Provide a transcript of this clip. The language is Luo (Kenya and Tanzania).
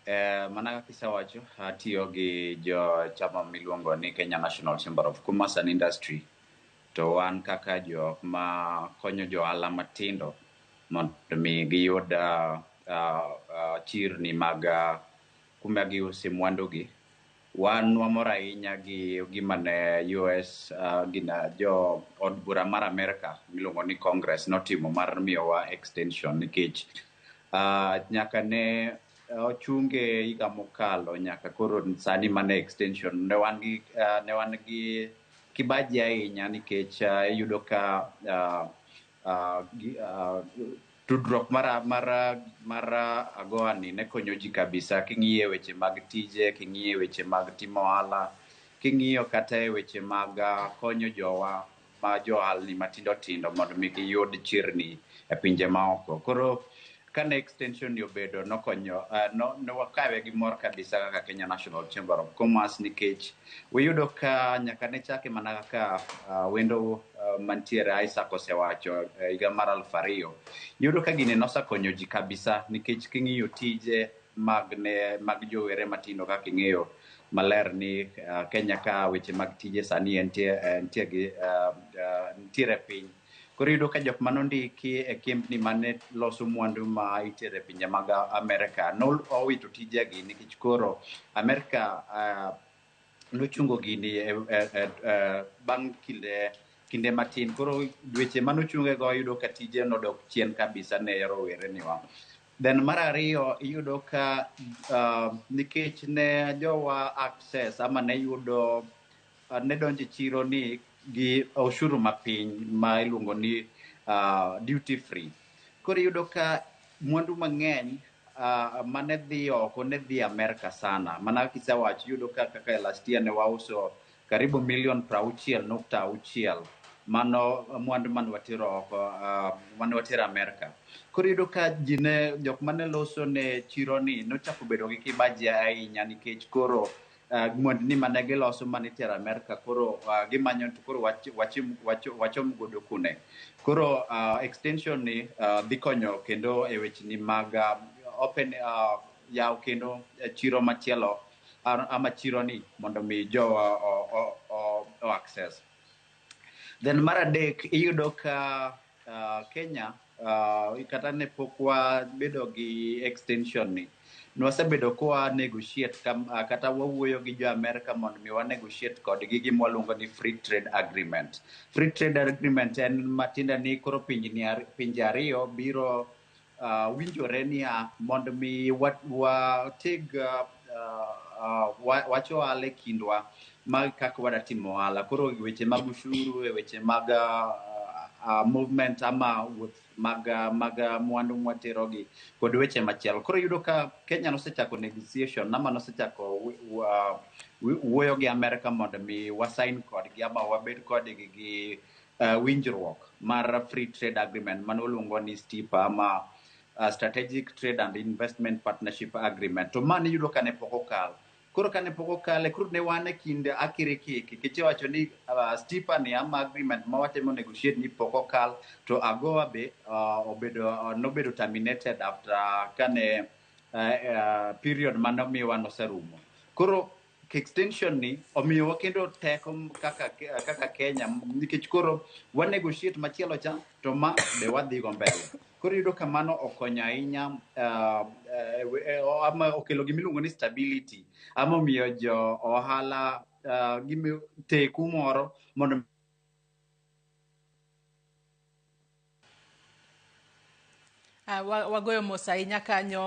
Mana kaka isewacho, atiyo gi jo chama miluongo ni Kenya National Chamber of Commerce and Industry. To wan kaka jok ma konyo jo ohala matindo mondo mi giyud chirni mag kuma giuse mwandugi. Wan wamor ahinya gi gima ne US gina jo od bura mar Amerka miluongo ni Congress notimo mar miyowa extension nikech nyaka ne ochunge higa mokalo nyaka koro sani mane extension ne wan gi kibaji ahinya nikech iyudo ka tudruok mar AGOA ni ne konyo ji kabisa king'iyo e weche mag tije, king'iyo e weche mag timo ohala, king'iyo kata e weche mag konyo jowa ma jo ohalni matindo tindo mondo mi giyud chirni e pinje maoko. Koro kane extension ni obedo nokonyo no, ne wakawe gi mor kabisa kaka Kenya National Chamber of Commerce nikech wiyudo ka nyaka ne chake mana kaka wendo mantiere Isaac osewacho higa mar 2000, iyudo ka gini nosekonyo ji kabisa nikech king'iyo tije mag ne mag jowere matindo kaka ing'eyo maler ni Kenya ka weche mag tije sani entie gi nitiere piny. Koro iyudo ka jok manondiki e kembni mane loso mwandu ma itero e pinje mag Amerka nowito tijegi nikech koro Amerka nochungo gini e bang' kinde matin. Koro dweche manochunge go iyudo ka tije nodok chien kabisa ne rowere niwa. Then mar ariyo iyudo ka nikech ne jowa access ama ne yudo ne donjo e chiro ni gi ushuru mapiny ma iluongo ni duty free. Koro iyudo ka mwandu mang'eny mane dhi oko ne dhi Amerka sana. Mana kaka isewacho, iyudo ka kaka last year ne wauso karibu milion 60.6, mano mwandu mane watero oko, mane watero Amerka. Koro iyudo ka ji ne jok mane loso ne chiro ni nochako bedo gi kibaji ahinya nikech koro mwandni mane giloso mane itero Amerka koro gimanyo to koro wachom godo kune. Koro extension ni dhi konyo kendo e wechni mag open yaw kendo chiro machielo ama chiro ni mondo mi jowa o access. Then mar adek iyudo ka Kenya kata ne pok wabedo gi extension ni, nwasebedo kwa negotiate kata wawuoyo gi jo Amerka mondo mi wa negotiate kodgi gima waluongo ni free trade agreement. Free trade agreement en matiende ni koro pinje ariyo biro winjore niya mondo mi wateg wach ohala e kindwa mag kaka wada timo ohala. Koro weche mag ushuru, e weche mag movement ama wuoth mag mwandu mwaterogi kod weche machielo. Koro iyudo ka Kenya nosechako negotiation ama nosechako wuoyo gi Amerka mondo mi wasign kodgi ama wabed kodgi gi winjruok mar free trade agreement mano waluongo ni STIPA ama Strategic Trade and Investment Partnership Agreement. To mano iyudo ka ne pok okal. Koro kane pok okale, koro ne wan e kind akirikiki nikech iwacho ni STIPA ni ama agreement ma watemo negotiate ni pok okal to AGOA be obedo nobedo terminated after kane period manomiwa noserumo. Koro extension ni omiyowa kendo teko kaka Kenya nikech koro wa negotiate machielo cha to ma be wadhi go mbele. Koro iyudo ka mano okonyo ahinya ama okelo gimiluongo ni stability ama omiyo jo ohala gimi teku moro mondo Wagoyo mos ahinya kanyo.